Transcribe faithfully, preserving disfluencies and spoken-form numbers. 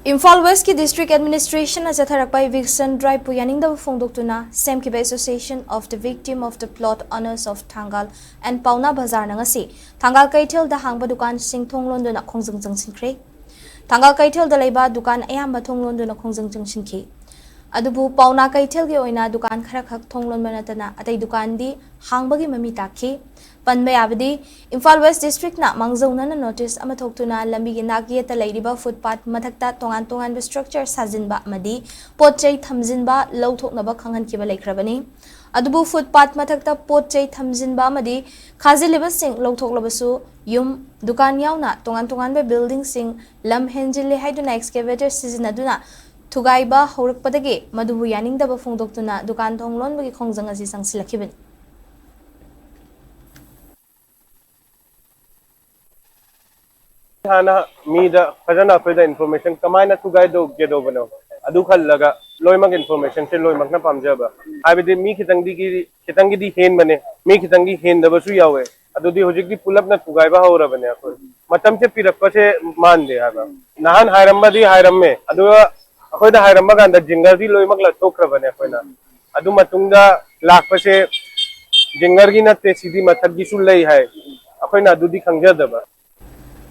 ꯏꯝꯐꯥꯜ ꯋꯦꯁꯀꯤ district ꯑꯦꯗꯃꯤꯅꯤꯁꯇ꯭ꯔꯦꯁꯟꯅ ꯆꯠꯊꯔꯛꯄ eviction ꯗ꯭ꯔꯥꯏꯚꯄꯨ ꯌꯥꯅꯤꯡꯗꯕ ꯐꯣꯡꯗꯣꯛꯇꯨꯅ ꯁꯦꯝꯈꯤꯕ Association of the Victim of the Plot Owners of Thangal and Paona Bazarꯅ ꯉꯁꯤ ꯊꯥꯡꯒꯥꯜ ꯀꯩꯊꯦꯜꯗ ꯍꯥꯡꯕ ꯗꯨꯀꯥꯟꯁꯤꯡ ꯊꯣꯡ ꯂꯣꯟꯗꯨꯅ ꯈꯣꯡꯖꯪ ꯆꯪꯁꯤꯟꯈ꯭ꯔꯦ꯫ ꯊꯥꯡꯒꯥꯜ ꯀꯩꯊꯦꯜꯗ ꯂꯩꯕ ꯗꯨꯀꯥꯟ ꯑꯌꯥꯝꯕ ꯊꯣꯡ ꯂꯣꯟꯗꯨꯅ ꯈꯣꯡꯖꯪ ꯆꯪꯁꯤꯟꯈꯤ꯫ ꯑꯗꯨꯕꯨ ꯄꯥꯎꯅꯥ ꯀꯩꯊꯦꯜꯒꯤ ꯑꯣꯏꯅ ꯗꯨꯀꯥꯟ ꯈꯔꯈꯛ ꯊꯣꯡ ꯂꯣꯟꯕ ꯅꯠꯇꯅ ꯑꯇꯩ ꯗꯨꯀꯥꯟꯗꯤ ꯍꯥꯡꯕꯒꯤ ꯃꯃꯤ ꯇꯥꯈꯤ꯫ ꯄꯟꯕ ꯌꯥꯕꯗꯤ, ꯏꯝꯐꯥꯜ ꯋꯦꯁ ꯗꯤꯁꯇ꯭ꯔꯤꯛꯅ ꯃꯥꯡꯖꯧꯅꯅ ꯅꯣꯇꯤꯁ ꯑꯃ ꯊꯣꯛꯇꯨꯅ ꯂꯝꯕꯤꯒꯤ ꯅꯥꯛ ꯌꯦꯠꯇ ꯂꯩꯔꯤꯕ ꯐꯨꯠꯄꯥꯠ ꯃꯊꯛꯇ ꯇꯣꯉꯥꯟ ꯇꯣꯉꯥꯟꯕ ꯁ꯭ꯇ꯭ꯔꯛꯆꯔ ꯁꯥꯖꯤꯟꯕ ꯑꯃꯗꯤ ꯄꯣꯠ ꯆꯩ ꯊꯝꯖꯤꯟꯕ ꯂꯧꯊꯣꯛꯅꯕ ꯈꯪꯍꯟꯈꯤꯕ ꯂꯩꯈ꯭ꯔꯕꯅꯤ꯫ ꯑꯗꯨꯕꯨ ꯐꯨꯠꯄꯥꯠ ꯃꯊꯛꯇ ꯄꯣꯠ ꯆꯩ ꯊꯝꯖꯤꯟꯕ ꯑꯃꯗꯤ ꯈꯥꯖꯤꯜꯂꯤꯕꯁꯤꯡ ꯂꯧꯊꯣꯛꯂꯕꯁꯨ, ꯌꯨꯝ, ꯗꯨꯀꯥꯟ ꯌꯥꯎꯅ ꯇꯣꯉꯥꯟ ꯇꯣꯉꯥꯟꯕ ꯕꯤꯜꯗꯤꯡꯁꯤꯡ ꯂꯝ ꯍꯦꯟꯖꯤꯜꯂꯦ ꯍꯥꯏꯗꯨꯅ ꯑꯦꯛꯁꯀꯦꯚꯦꯇꯔ ꯁꯤꯖꯤꯟꯅꯗꯨꯅ ꯊꯨꯒꯥꯏꯕ ꯍꯧꯔꯛꯄꯗꯒꯤ ꯃꯗꯨꯕꯨ ꯌꯥꯅꯤꯡꯗꯕ ꯐꯣꯡꯗꯣꯛꯇꯨꯅ ꯗꯨꯀꯥꯟ ꯊꯣꯡ ꯂꯣꯟꯕꯒꯤ ꯈꯣꯡꯖꯪ ꯑꯁꯤ ꯆꯪꯁꯤꯜꯂꯛꯈꯤꯕꯅꯤ꯫ ꯍꯥꯟꯅ ꯃꯤꯗ ꯐꯖꯅ ꯑꯩꯈꯣꯏꯗ ꯏꯟꯐꯣꯔꯃꯦꯁꯟ ꯀꯃꯥꯏꯅ ꯊꯨꯒꯥꯏꯗꯧꯒꯦꯗꯧꯕꯅꯣ, ꯑꯗꯨ ꯈꯜꯂꯒ ꯂꯣꯏꯅꯃꯛ ꯏꯟꯐꯣꯔꯃꯦꯁꯟꯁꯦ ꯂꯣꯏꯅꯃꯛꯅ ꯄꯥꯝꯖꯕ꯫ ꯍꯥꯏꯕꯗꯤ ꯃꯤ ꯈꯤꯇꯪꯗꯤ ꯈꯤꯇꯪꯒꯤꯗꯤ ꯍꯦꯟꯕꯅꯦ, ꯃꯤ ꯈꯤꯇꯪꯒꯤ ꯍꯦꯟꯗꯕꯁꯨ ꯌꯥꯎꯋꯦ꯫ ꯑꯗꯨꯗꯤ ꯍꯧꯖꯤꯛꯇꯤ ꯄꯨꯂꯞꯅ ꯊꯨꯒꯥꯏꯕ ꯍꯧꯔꯕꯅꯦ꯫ ꯑꯩꯈꯣꯏ ꯃꯇꯝꯁꯦ ꯄꯤꯔꯛꯄꯁꯦ ꯃꯥꯟꯗꯦ ꯍꯥꯏꯕ꯫ ꯅꯍꯥꯟ ꯍꯥꯏꯔꯝꯕꯗꯤ ꯍꯥꯏꯔꯝꯃꯦ, ꯑꯗꯨꯒ ꯑꯩꯈꯣꯏꯗ ꯍꯥꯏꯔꯝꯕ ꯀꯥꯟꯗ ꯖꯤꯡꯒꯔꯗꯤ ꯂꯣꯏꯅꯃꯛ ꯂꯧꯊꯣꯛꯈ꯭ꯔꯕꯅꯦ ꯑꯩꯈꯣꯏꯅ꯫ ꯑꯗꯨ ꯃꯇꯨꯡꯗ ꯂꯥꯛꯄꯁꯦ ꯖꯤꯡꯒꯔꯒꯤ ꯅꯠꯇꯦ, ꯁꯤꯗꯤ ꯃꯊꯛꯀꯤꯁꯨ ꯂꯩ ꯍꯥꯏ꯫ ꯑꯩꯈꯣꯏꯅ ꯑꯗꯨꯗꯤ ꯈꯪꯖꯗꯕ꯫